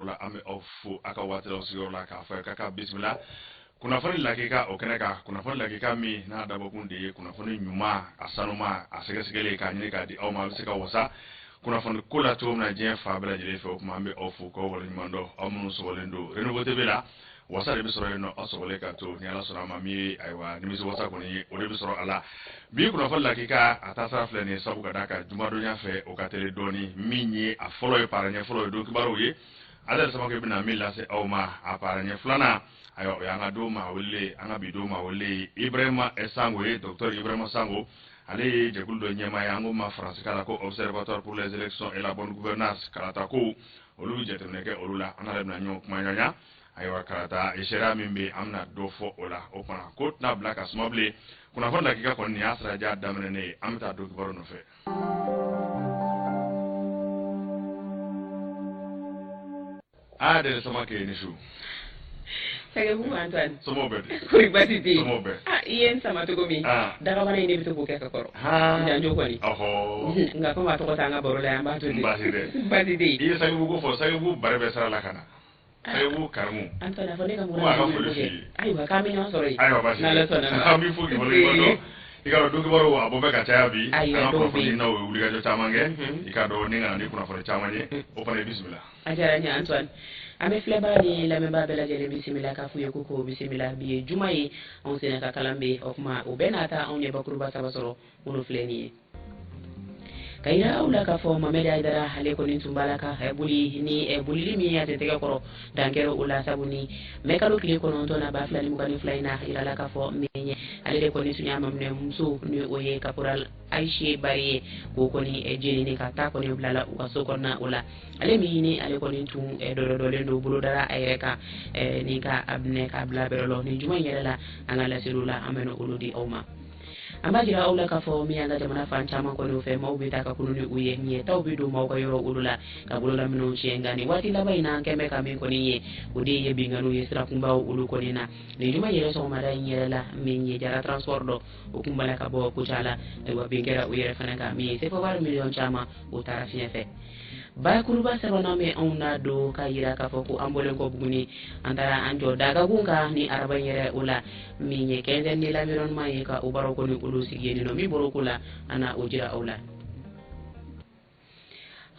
La an bɛ aw fo a ka waati la sigiyɔrɔ la k'a fɔ k'a ka bisimila kunnafoni lakika o kɛnɛ kan, kunnafoni lakika min n'a dabɔkun de ye kunnafoni ɲuman, a sanuma, a sɛgɛsɛgɛlen k'a ɲini k'a di aw ma, a bɛ se ka wasa kunnafoni ko la cogo min na diɲɛ fan bɛɛ lajɛlen fɛ. O tuma an bɛ aw fo k'aw waleɲuman dɔn, aw minnu sɔgɔlen don Renouveau TV la, wasa de bɛ sɔrɔ yen nɔ. Aw sɔgɔlen ka to ni Ala sɔnna a ma, min ye ayiwa nimisi wasa kɔni ye, o de bɛ sɔrɔ a la. Bi kunnafoni lakika a taasira filɛ nin ye, sabu ka d'a kan jumadonya fɛ o ka teli dɔɔni. Min ye a fɔlɔ ye, paraɲɛ fɔlɔ ye don kibaruw ye, Adel Samake bɛna min lase aw ma. A paraɲɛ filanan, ayiwa, o y'an ka don maa wele, an ka bi don maa wele Ibrahima Sango ye, docteur Ibrahima Sango. Ale ye jɛkulu dɔ ɲɛmaa ye, an ko ma faransikan la ko Observatoire pour les élections et la bonne gouvernance. Kalata ko olu bɛ jateminɛ kɛ olu la, an n'ale bɛna ɲɔgɔn kuma ɲɔgɔnya. Ayiwa, kalata sariya min bɛ yen, an bɛna dɔ fɔ o la. O tuma ko tɛna bila ka suma bilen. Kunnafoni lakika kɔni, nin y'a siraja daminɛ ye, an bɛ taa don kibaru nɔfɛ. Adel Samake, ni su. Sɛgɛbu Antoine. Somɔgɔw bɛ di? Kori baasi tɛ yen? Somɔgɔw bɛ? Ah, i ye n sama cogo min. Ah. Dagabana in ne bɛ to k'o kɛ ka kɔrɔ. Han. Janjo kɔni. Ɔhɔ. Nka komi a tɔgɔ t'an ka baro la yan, an b'a to ten. Baasi tɛ. Baasi tɛ yen. I ye Sagibugu ko fɔ, Sagibugu bari bɛ sira la ka na. Sagibugu Karimu. Antoine, a fɔ ne ka Ko a ka foli kɛ. f'i ye. Ayiwa, k'an bɛ ɲɔgɔn sɔrɔ yen. Ayiwa, baasi tɛ. N'Ala sɔnna ma. An b'i fo k'i waleɲuman dɔn. I ka dɔn don kibaru a bɔ bɛ ka caya bi. Ayiwa, an ka dɔw bɛ yen. kunnafoni n'aw ye wulikajɔ caman kɛ. Mhm. I ka dɔn ni ka na ni kunnafoni caman ye. O fana ye bisimila. A diyara n ye Antoine. An bɛ filɛbaa ni lamɛnbaa bɛɛ lajɛlen bisimila k'a f'u ye ko k'o bisimila. Bi ye juma ye, anw senna ka kalan bɛ yen. O tuma o bɛɛ n'a ta, anw ye bakuruba saba sɔrɔ minnu filɛ nin ye. Ka yira aw la k'a fɔ Mamɛdi Hayidara, ale kɔni tun b'a la ka boli ni bolili min ye a tɛgɛ kɔrɔ, dan kɛra o la, sabu ni mɛ kalo tile 9 na 2022 in na, yirala k'a fɔ min ye ale de kɔni tun y'a maminɛ muso ni o ye caporal Ayise Bari ye, k'o kɔni jenini ka taa kɔni bilala u ka so kɔnɔna o la. Ale min ni ale kɔni tun dɔdɔdɔlen don, bolo dara a yɛrɛ kan ni ka a minɛ k'a bila bɛrɛ lɔ. Ni juma in yɛrɛ la, an ka laseliw la, an bɛna olu di aw ma. An b'a jira aw la k'a fɔ min y'an ka jamana fan caman kɔni fɛ, maaw bɛ taa ka kunun ni u ye ɲɛtaw bɛ don maaw ka yɔrɔ olu la ka bololaminɛw tiɲɛ. Nka nin waati laban in na, an kɛn bɛ ka min kɔni ye, o de ye binkanniw ye sirakunbaw olu kɔni na. Nin juma yɛrɛ sɔgɔmada in yɛrɛ la, min ye Jara Transport dɔ, o kun b'a la ka bɔ Kucala, ayiwa, bin kɛra o yɛrɛ fana kan, min ye sefa wari miliyɔn caman, o taara fiɲɛ fɛ. Bakuruba sabanan bɛ anw na don ka yira k'a fɔ ko an bɔlen kɔ Buguni, an taara an jɔ Dagagun kan ni araba in yɛrɛ o la, min ye quinzaine de l'environnement ye, ka o baaraw kɔni olu sigi yen nɔ. Min bɔra o ko la, an na o jira aw la.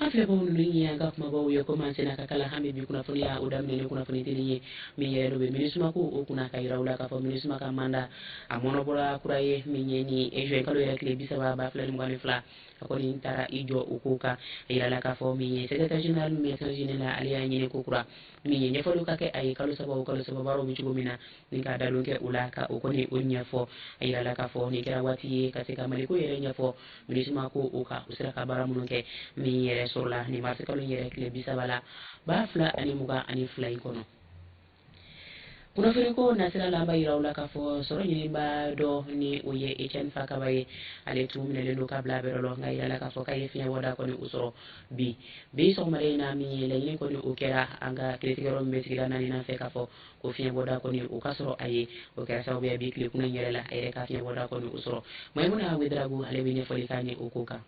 An filɛbaw, ninnu ye an ka kumabaw ye. Komi an sena ka kala, an bɛ bi kunnafoniya o daminɛ ni kunnafoni teli ye min yɛrɛ dɔ bɛ MINUSMA ko o kunna, ka yira u la k'a fɔ MINUSMA ka mandat a mɔnɔbɔra kura ye, min ye ni juin kalo yɛrɛ tile 30 2022, a kɔni taara i jɔ o ko kan. A yirala k'a fɔ min ye secrétaire général min bɛ Nations Unies la, ale y'a ɲini ko kura min ye ɲɛfɔliw ka kɛ a ye kalo 3 o kalo 3, baaraw bɛ cogo min na, ni ka dadon kɛ o la ka o kɔni o ɲɛfɔ. A yirala k'a fɔ nin kɛra waati ye ka se ka Maliko yɛrɛ ɲɛfɔ MINUSMA ko o kan, u sera ka baara minnu kɛ, min yɛrɛ sɔrɔla nin marisi kalo in yɛrɛ tile 30 la 2022 in kɔnɔ. Kunnafoni ko nasira la, an b'a yira aw la k'a fɔ sɔrɔ ɲiniba dɔ ni o ye Etienne Fakaba ye, ale tun minɛlen don ka bila bɛrɛ lɔ, nka yirala k'a fɔ k'a ye fiɲɛbɔda kɔni o sɔrɔ bi bi sɔgɔmada in na. Min ye laɲini kɔni o kɛra an ka kiiritigɛyɔrɔ min bɛ sigida naaninan fɛ, k'a fɔ ko fiɲɛbɔda kɔni o ka sɔrɔ a ye, o kɛra sababu ye bi tile kunna in yɛrɛ la, a yɛrɛ ka fiɲɛbɔda kɔni o sɔrɔ. Mayimuna Wedarago, ale bɛ ɲɛfɔli k'an ye o ko kan.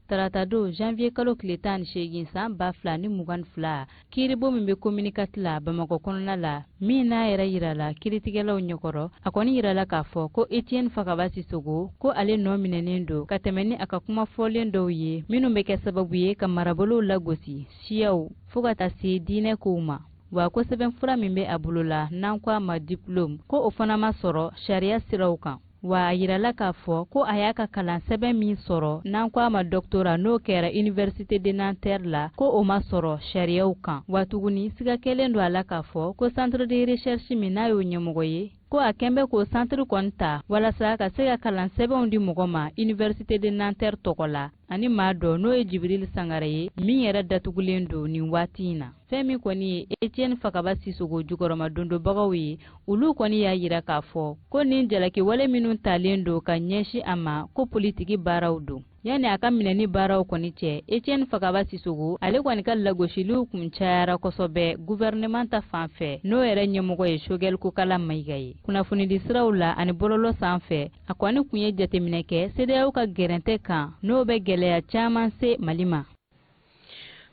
Tarata don, janvier kalo tile 18 san 2022, kiiribo min bɛ commune quatre la Bamakɔ kɔnɔna la, min n'a yɛrɛ yirala kiiritigɛlaw ɲɛkɔrɔ, a kɔni yirala k'a fɔ ko Etienne Fakaba Sisogo, ko ale nɔ minɛnen don ka tɛmɛ ni a ka kuma fɔlen dɔw ye minnu bɛ kɛ sababu ye ka marabolow lagosi, siyaw fo ka taa se diinɛ kow ma, wa ko sɛbɛnfura min bɛ a bolo la n'an ko a ma diplôme, ko o fana ma sɔrɔ sariya siraw kan. Wa a yirala k'a fɔ ko a y'a ka kalan sɛbɛn min sɔrɔ n'an ko a ma doctorat, n'o kɛra Université de Nanterre la, ko o ma sɔrɔ sariyaw kan. Wa tuguni, siga kɛlen don a la k'a fɔ ko centre de recherche min n'a y'o ɲɛmɔgɔ ye, ko a kɛn bɛ k'o centre kɔni ta walasa ka se ka kalan sɛbɛnw di mɔgɔ ma Université de Nanterre tɔgɔ la, ani maa dɔ n'o ye Jibril Sangare ye, min yɛrɛ datugulen don nin waati in na. Fɛn min kɔni ye Etienne Fakaba Sisogo jukɔrɔma dondobagaw ye, olu kɔni y'a yira k'a fɔ ko nin jalakiwale minnu talen don ka ɲɛsin a ma, ko politiki baaraw don. Yanni a ka minɛni baaraw kɔni cɛ, Etienne Fakaba Sisogo ale kɔni ka lagosiliw kun cayara kosɛbɛ gouvernement ta fan fɛ, n'o yɛrɛ ɲɛmɔgɔ ye Choguel Kokala Mayiga ye. Kunnafonidi siraw la ani bɔlɔlɔ sanfɛ, a kɔni kun ye jateminɛ kɛ CEDEAO ka gɛrɛntɛ kan, n'o bɛ gɛlɛya caman se Mali ma.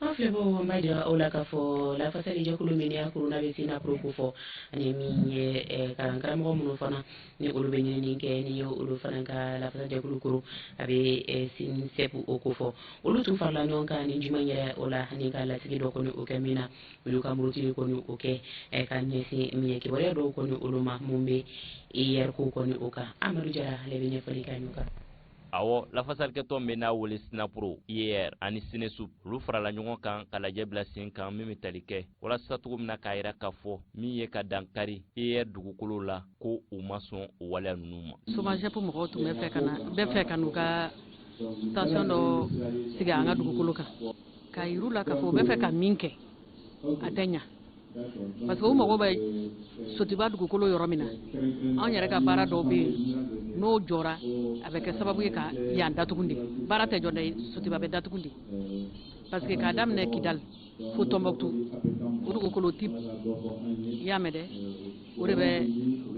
An filɛbaaw, an b'a jira aw la k'a fɔ lafasali jɛkulu min y'a kuruna bɛ SYNAPRO ko fɔ, ani min ye kalan karamɔgɔ minnu fana ni olu bɛ ɲinini kɛ, ni ye olu fana ka lafasa jɛkulu kuru, a bɛ SYNSEP o ko fɔ, olu tun farala ɲɔgɔn kan ni juma yɛrɛ o la, ani ka lasigi dɔ kɔni o kɛ min na olu ka murutili kɔni o kɛ ka ɲɛsin min ye kibaruya dɔw kɔni olu ma mun bɛ IR ko kɔni o kan. Amadu Jara, ale bɛ ɲɛfɔli kɛ ɲɔgɔn kan. Awɔ, lafasalikɛtɔn bɛ n'a wele SYNAPRO, IER ani SYNESUP, olu farala ɲɔgɔn kan ka lajɛ bila sen kan min bɛ tali kɛ walasa cogo min na k'a yira k'a fɔ min ye ka dankari IER dugukolo la, ko u ma sɔn o waleya ninnu ma. SOMAGEP mɔgɔw tun bɛ fɛ ka na, bɛ fɛ ka n'u ka station dɔ sigi an ka dugukolo kan, k'a yir'u la k'a fɔ u bɛ fɛ ka min kɛ, a tɛ ɲa, parce que u mago bɛ Sotuba dugukolo yɔrɔ min na, anw yɛrɛ ka baara dɔw bɛ yen, n'o jɔra, a bɛ kɛ sababu ye ka yan datugu de. Baara tɛ jɔ dɛ, Sotuba bɛ datugu de, parce que k'a daminɛ Kidali fo Tɔnbɔkutu, o dugukolo ti i y'a mɛn dɛ, o de bɛ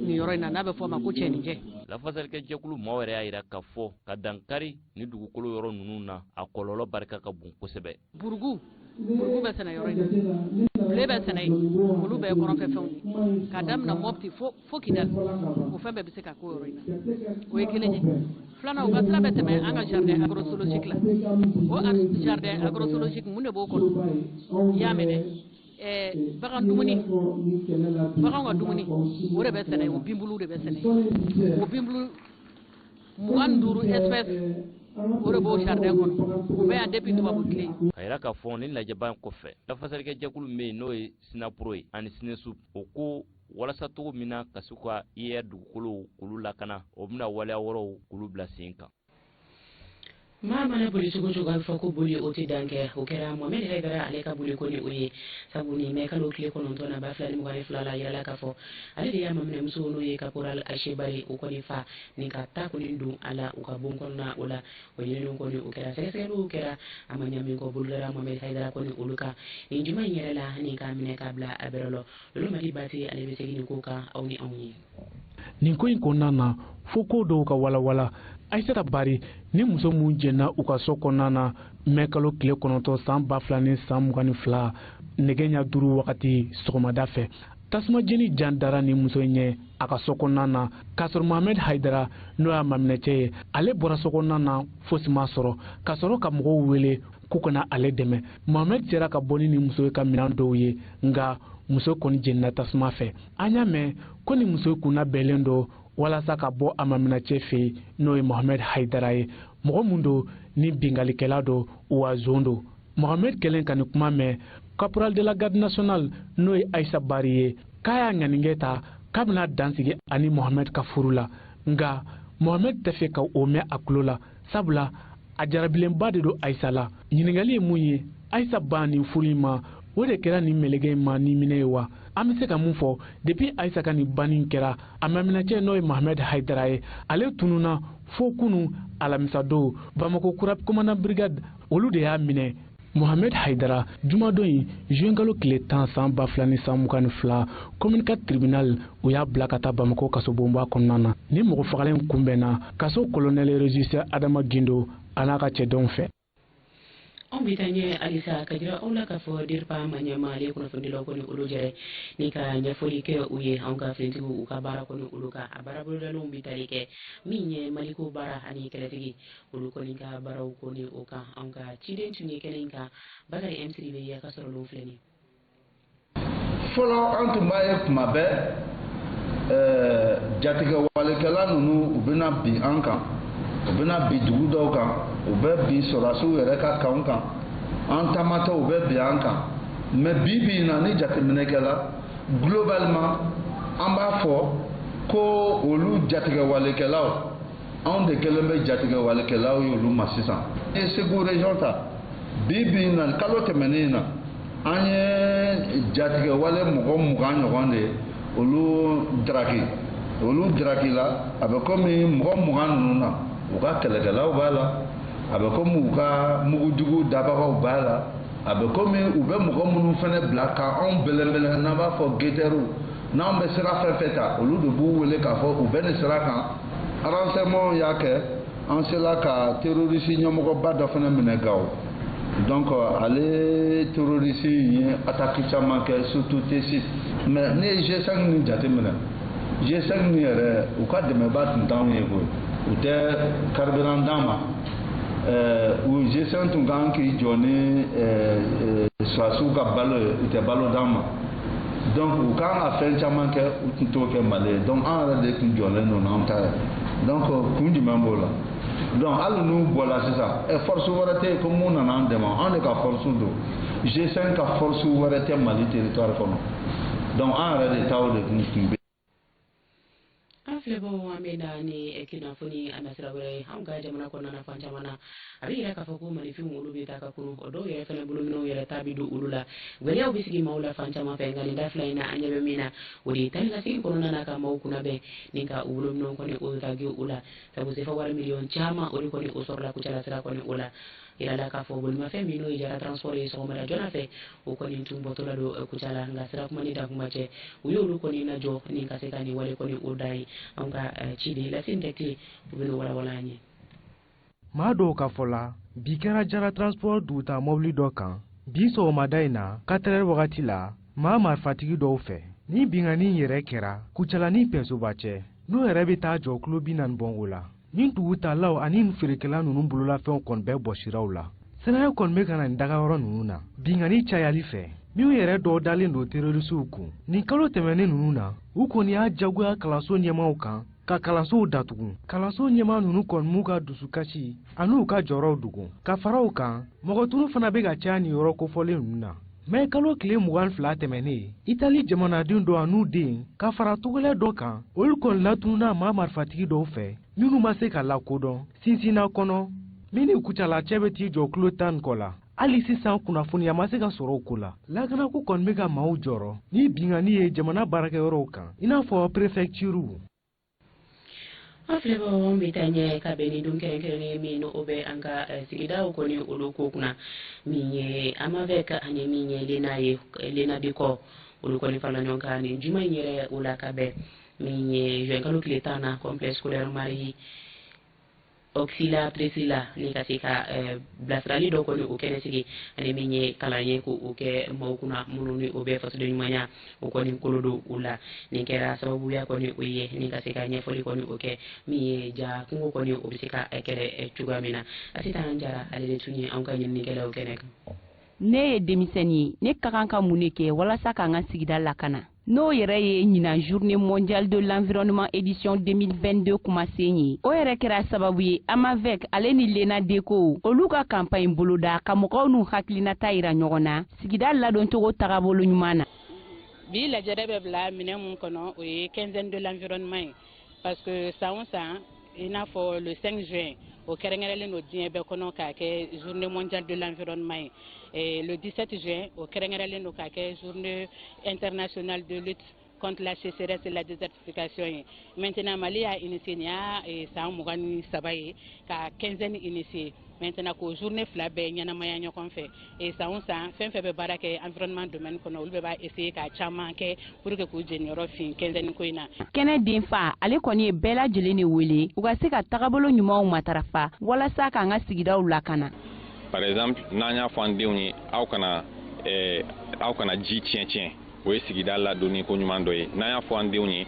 nin yɔrɔ in na n'a bɛ fɔ o ma ko Cɛninjɛ. Lafasalikɛ jɛkulu maaw yɛrɛ y'a yira k'a fɔ ka dankari ni dugukolo yɔrɔ ninnu na, a kɔlɔlɔ barika ka bon kosɛbɛ. Burugu, burugu bɛ sɛnɛ yɔrɔ in na, blé bɛ sɛnɛ yen, olu bɛɛ ye kɔrɔnfɛfɛnw ye, k'a daminɛ Mɔpti fo Kidali, o fɛn bɛɛ bɛ se ka k'o yɔrɔ in na. O ye kelen ye. Filanan, u ka sira bɛ tɛmɛ an ka jardin agroécologique la. O jardin agroécologique, mun de b'o kɔnɔ? I y'a mɛn dɛ, bagan dumuni, baganw ka dumuni, o de bɛ sɛnɛ, o binbulu de bɛ sɛnɛ, o binbulu 25 espèce, o de b'o jardin kɔnɔ, o bɛ yan depuis tubabu tile. A yira k'a fɔ nin lajɛba in kɔfɛ, lafasalikɛ jɛkulu min bɛ yen n'o ye SYNAPRO ye ani SYNESUP, o ko walasa cogo min na ka se ka IER dugukolow k'olu lakana, o bɛna waleya wɛrɛw k'olu bila sen kan. Maa mana boli cogo cogo, a bɛ fɔ ko boli o tɛ dan kɛ. O kɛra Mohamed Haidara ale ka boli ko ni o ye, sabu nin mɛ kalo tile 9 na 2022 la, yirala k'a fɔ ale de y'a maminɛmuso n'o ye caporal Aïché Bari o kɔni fa ni ka taa kɔni don a la u ka bon kɔnɔna o la. O ɲininiw kɔni o kɛra, sɛgɛsɛgɛliw kɛra, a ma ɲa min kɔ, bolodara Mohamed Haidara kɔni olu kan nin juma in yɛrɛ la, ni k'a minɛ k'a bila a bɛrɛ lɔ. Lolo Madi Bate, ale bɛ segin nin ko kan aw ni anw ye. Nin ko in kɔnɔna na, fo ko dɔw ka walawala. Aïssata Bari ni muso mun jɛnna u ka so kɔnɔna na mɛ kalo tile 9 san 2022, nɛgɛ ɲɛ 5 wagati sɔgɔmada fɛ, tasuma jeni jan dara ni muso in ɲɛ a ka so kɔnɔna na, k'a sɔrɔ Mohamed Haidara n'o y'a maminɛcɛ ye, ale bɔra so kɔnɔna na, fosi ma sɔrɔ, ka sɔrɔ ka mɔgɔw wele k'u kana ale dɛmɛ. Mohamed sera ka bɔ ni nin muso ye ka minɛn dɔw ye, nka muso kɔni jenina tasuma fɛ. An y'a mɛn ko ni muso kunna bɛɛlen don walasa ka bɔ a maminɛcɛ fɛ yen, n'o ye Mohamed Haidara ye, mɔgɔ mun don ni bingalikɛla don wa zon don. Mohamed kɛlen ka nin kuma mɛn, caporal de la garde nationale n'o ye Aïssa Bari ye, k'a y'a ŋaninkɛ ta k'a bɛna dansigi ani Mohamed ka furu la. Nka Mohamed tɛ fɛ ka o mɛn a tulo la, sabula a jarabilenba de don Aïssa la. Ɲininkali ye mun ye? Aïssa ban nin furu in ma, o de kɛra nin mɛlɛkɛ in ma ni minɛ ye wa? An bɛ se ka mun fɔ? Depuis Aïssa ka nin banni kɛra, a maminɛcɛ n'o ye Mohamed Haidara ye, ale tununna fo kunu alamisadon. Bamako kura commandant brigade, olu de y'a minɛ. Mohamed Haidara, jumadon in, juin kalo tile 10 san 2022, commune 4 tribunal o y'a bila ka taa Bamako kasobonba kɔnɔna na. Ni mɔgɔ fagalen kunbɛnna kaso colonel régisseur Adama Gindo a n'a ka cɛdenw fɛ. Anw bɛ taa ɲɛ halisa ka jira aw la k'a fɔ DIRPA ma ɲɛma, ale ye kunnafonidilaw kɔni olu jɛrɛ ni ka ɲɛfɔli kɛ u ye anw ka finitigiw u ka baara kɔni olu kan, a baara bolodalenw bɛ tali kɛ min ye Maliko baara ani kɛlɛtigi olu kɔni ka baaraw kɔni o kan. Anw ka ciden tun ye kɛnɛ in kan, Bakari M Sidibe, a ka sɔrɔ lon filɛ nin. Fɔlɔ, an tun b'a ye kuma bɛɛ, jatigɛwalekɛla ninnu, u bɛna bin an kan, u bɛna bin dugu dɔw kan, u bɛ bin sɔrɔdasiw yɛrɛ ka kanw kan, an taamatɔ u bɛ bin an kan. Mais bi bi in na, ni jateminɛ kɛla, globalement an b'a fɔ ko olu jatigɛwalekɛlaw, anw de kɛlen bɛ jatigɛwalekɛlaw ye olu ma sisan. Ni ye Segu région ta, bi bi in na, kalo tɛmɛnen in na, an ye jatigɛwale mɔgɔ 20 ɲɔgɔn de olu daraki. Olu daraki la, a bɛ komi mɔgɔ 20 ninnu na, u ka kɛlɛkɛlaw b'a la, a bɛ komi u ka mugujugu dabagaw b'a la, a bɛ komi u bɛ mɔgɔ minnu fana bila ka anw bɛlɛnbɛlɛn, n'an b'a fɔ guetteurs, n'anw bɛ sira fɛn fɛn ta, olu de b'u wele k'a fɔ u bɛ nin sira kan. Renseignement y'a kɛ an sela ka terroriste ɲɛmɔgɔba dɔ fana minɛ Gawo. Donc ale terroriste ye attaque caman kɛ, surtout Tessit. Mais ne ye G5 ni jateminɛ, G5 ni yɛrɛ, u ka dɛmɛba tun t'anw ye koyi. U tɛ carburant d'an ma. U G5 tun kan k'i jɔ ni sɔrɔdasiw ka balo ye, u tɛ balo d'an ma. Donc u kan ka fɛn caman kɛ, u tun t'o kɛ Mali ye. Donc an yɛrɛ de tun jɔlen don n'an ta ye. Donc kun jumɛn b'o la? Donc hali n'u bɔra sisan, force wɛrɛ tɛ yen ko mun nana an dɛmɛ. An de ka force don. G5 ka force wɛrɛ tɛ Mali territoire kɔnɔ. Donc an yɛrɛ de taw de tun bɛ. An filɛbaw, an bɛ na ni kunnafoni a nasira wɛrɛ ye. Anw ka jamana kɔnɔna na, fan caman na, a bɛ yira k'a fɔ ko maninfinw, olu bɛ taa ka kunu o dɔw yɛrɛ fana bolominɛw yɛrɛ ta bɛ don olu la. Gɛlɛyaw bɛ sigi maaw la fan caman fɛ. Nka nin da fila in na, an ɲɛ bɛ min na, o de ye taa ni ka segin kɔnɔna na ka maaw kunnabɛn ni ka u bolominɛw kɔni o tage u la, sabu sefa wari miliyɔn caman, o de kɔni o sɔrɔla Kucala sira kɔni o la. Yirala k'a fɔ bolimafɛn min n'o ye Jara Transport ye, sɔgɔmada joona fɛ, o kɔni tun bɔtɔla don Kucala, nka sira kuma ni dakuma cɛ, u y'olu kɔni lajɔ ni ka se ka nin wale kɔni o da ye. Anw ka ciden Lasine Jakite, u bɛ n'o walawala an ye. Maa dɔw ka fɔ la, bi kɛra Jara Transport dugutaa mɔbili dɔ kan bi sɔgɔmada in na, 4 heures wagati la, maa marifatigi dɔw fɛ. Ni binkanni yɛrɛ kɛra Kucala ni Pɛsoba cɛ, n'o yɛrɛ bɛ taa jɔ kilo 40 bɔnko la. Nin dugutalaw ani feerekɛla ninnu bololafɛnw kɔni bɛɛ bɔsiraw la. Sɛnɛya kɔni bɛ ka na nin dagayɔrɔ ninnu na binkanni cayali fɛ, minnu yɛrɛ dɔw dalen don terorisiw kun. Nin kalo tɛmɛnen ninnu na, u kɔni y'a jagoya kalanso ɲɛmaaw kan ka kalansow datugu. Kalanso ɲɛmaa ninnu kɔni m'u ka dusukasi an'u ka jɔyɔrɔw dogo. Ka fara o kan, mɔgɔ tunu fana bɛ ka caya nin yɔrɔ kofɔlen ninnu na. Mɛ kalo tile 22 tɛmɛnen, Itali jamanaden dɔ an'u den ka fara togolɛ dɔ kan, olu kɔni latununa maa marifatigi dɔw fɛ minnu ma se ka lakodɔn Sinsinna kɔnɔ, min ni Kucala cɛ bɛ t'i jɔ kilo 10 kɔ la. Hali sisan, kunnafoniya ma se ka sɔrɔ o ko la. Lakanako kɔni bɛ ka maaw jɔrɔ ni binkanni ye jamana baarakɛyɔrɔw kan, i n'a fɔ préfecture. An filɛbagaw, an bɛ taa ɲɛ ka bɛn ni don kɛrɛnkɛrɛnnen min o bɛ an ka sigidaw kɔni olu ko kunna, min ye Amavec ani min ye Lena ye, Lena Dekɔ, olu kɔni farala ɲɔgɔn kan nin juma in yɛrɛ o la, ka bɛn min ye juin kalo tile 10 na, complexe scolaire Marie Auxiliatrice la, ni ka se ka bilasirali dɔ kɔni o kɛnɛ sigi, ani min ye kalan ye ko o kɛ maaw kunna minnu ni o bɛ fasoden ɲumanya o kɔni kolo don u la. Nin kɛra sababuya kɔni o ye ni ka se ka ɲɛfɔli kɔni o kɛ min ye ja kungo kɔni o bɛ se ka kɛlɛ cogoya min na. Asitan Jara, ale de tun ye anw ka ɲininikɛlaw kɛnɛ kan. Ne ye denmisɛnnin ye, ne ka kan ka mun de kɛ walasa k'an ka sigida lakana? N'o yɛrɛ ye ɲinan Journée mondiale de l'environnement édition 2022 kumasen ye. O yɛrɛ kɛra sababu ye Amavec ale ni Lena Deko, olu ka campagne boloda ka mɔgɔw n'u hakilinata yira ɲɔgɔn na sigida ladoncogo tagabolo ɲuman na. Bi lajɛrɛ bɛ bila minɛn mun kɔnɔ, o ye quinzaine de l'environnement ye, parce que san o san, i n'a fɔ le 5 juin, o kɛrɛnkɛrɛnlen don diɲɛ bɛɛ kɔnɔ k'a kɛ Journée mondiale de l'environnement ye. Et le 17 juin, o kɛrɛnkɛrɛnlen don k'a kɛ Journée internationale de lutte contre la sécheresse et la désertification ye. Maintenant, Mali y'a initié, nin y'a san 23 ye ka quinzaine initié. Maintenant, k'o journée fila bɛɛ ɲɛnamaya ɲɔgɔn fɛ. Et san o san, fɛn fɛn bɛ baara kɛ environnement domaine kɔnɔ, olu bɛɛ b'a essayer ka caman kɛ pour que k'u jeniyɔrɔ fin quinzaine ko in na. Kɛnɛ denfa, ale kɔni ye bɛɛ lajɛlen de wele u ka se ka tagabolo ɲumanw matarafa walasa k'an ka sigidaw lakana. Par exemple, n'an y'a fɔ an denw ye aw kana ji tiɲɛ tiɲɛ, o ye sigida ladonni ko ɲuman dɔ ye. N'an y'a fɔ an denw ye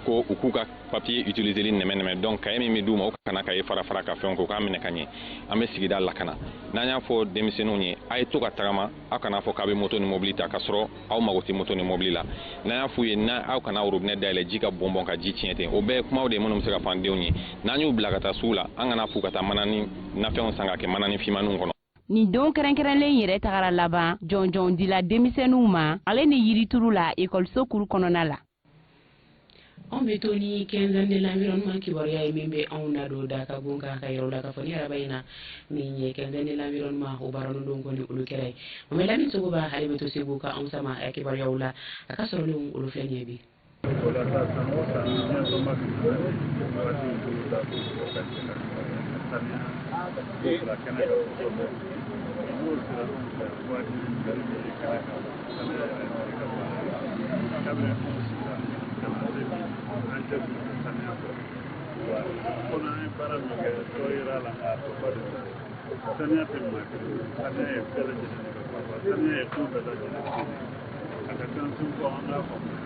ko u k'u ka papier utiliser nɛmɛ nɛmɛ, donc cahier min bɛ d'u ma, u kana cahier fara fara ka fɛnw kɛ, u k'a minɛ ka ɲɛ, an bɛ sigida lakana. N'an y'a fɔ denmisɛnninw ye a ye to ka tagama, aw kana fɔ k'a bɛ moto ni mobili ta k'a sɔrɔ aw mago tɛ moto ni mobili la. N'an y'a f'u ye n'a aw kana robinet dayɛlɛ ji ka bɔn bɔn ka ji tiɲɛ ten, o bɛɛ ye kumaw de ye minnu bɛ se ka fɔ an denw ye. N'an y'u bila ka taa sugu la, an kana f'u ka taa manani nafɛnw san ka kɛ manani finmaninw kɔnɔ. Nin don kɛrɛnkɛrɛnlen yɛrɛ tagara laban jɔnjɔn dila denmisɛnninw ma, ale ni yirituru la ekɔliso kuru kɔnɔna la. Anw bɛ to ni quinzaine de l'environnement kibaruya ye min bɛ anw na don da ka gon kan ka yɔrɔ la k'a fɔ ni araba in na min ye quinzaine de l'environnement o baara don kɔni olu kɛra ye. Mohamed Lamine Sogoba, ale bɛ to Segu ka anw sama kibaruyaw la. A ka sɔrɔlenw, olu filɛ nin ye bi. O la sa, san o san, diɲɛ tɔnba bɛ waati boloda ko ka se ka saniya ko bila kɛnɛ kan kosɛbɛ. N'o siratigɛ fɛ, wajibi ɲininkali bɛ kɛnɛ kan, saniya yɛrɛ ye ka baara ye. Kabini anw sigira ka na se bi, an cɛsiri saniya kɔ wa kɔnɔ, an ye baara min kɛ, dɔ yera a la, nka a tɔba de tɛ. Saniya tɛ maa kelen, saniya ye bɛɛ lajɛlen de ka ko ye, saniya ye ko bɛɛ lajɛlen ko ye. A ka kan segukaw an k'a faamuya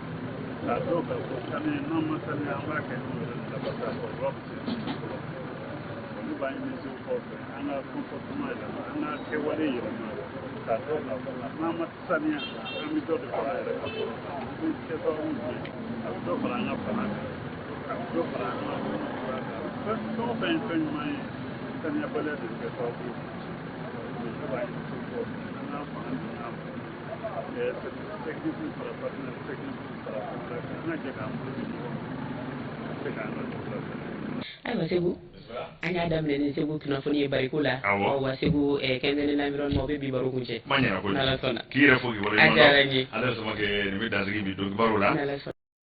k'a dɔn k'a fɔ saniya, n'an ma saniya, an b'a kɛ ɲɔgɔn yɛrɛ de la, parce que a kɔlɔlɔ bɛ se fɔlɔ. Ne b'a ɲini segukaw fɛ, an ka comportement yɛlɛma, an ka kɛwale yɛlɛma, k'a dɔn k'a fɔ n'an ma saniya, an bɛ dɔ de fara an yɛrɛ ka kɔlɔlɔ kan. O bɛ kɛ sababu jumɛn ye? A bɛ dɔ fara an ka bana kan, a bɛ dɔ fara an ka kɔnɔ cogoya kan. Fɛn o fɛn ye fɛn ɲuman ye, saniyabaliya de bɛ kɛ sababu ye k'o tiɲɛ. Ne b'a ɲini segukaw fɛ, an k'an fanga di ɲɔgɔn ma, service technique fara partenaire technique fara fɛn wɛrɛ kan, an ka jɛ k'an bolo di ɲɔgɔn ma ka se k'an ka dugu lasaniya. Ayiwa Segu, an y'a daminɛ ni Segu kunnafoni ye bariko la. Wa Segu, quinzaine de l'environnement, o bɛ bi baro kuncɛ. Ma ɲɛna koyi. N'Ala sɔnna. K'i yɛrɛ fo k'i waleɲuman A diyara n ye. Ala ye sɔn kɛ nin bɛ dansigi bi don kibaru la. N'Ala sɔnna.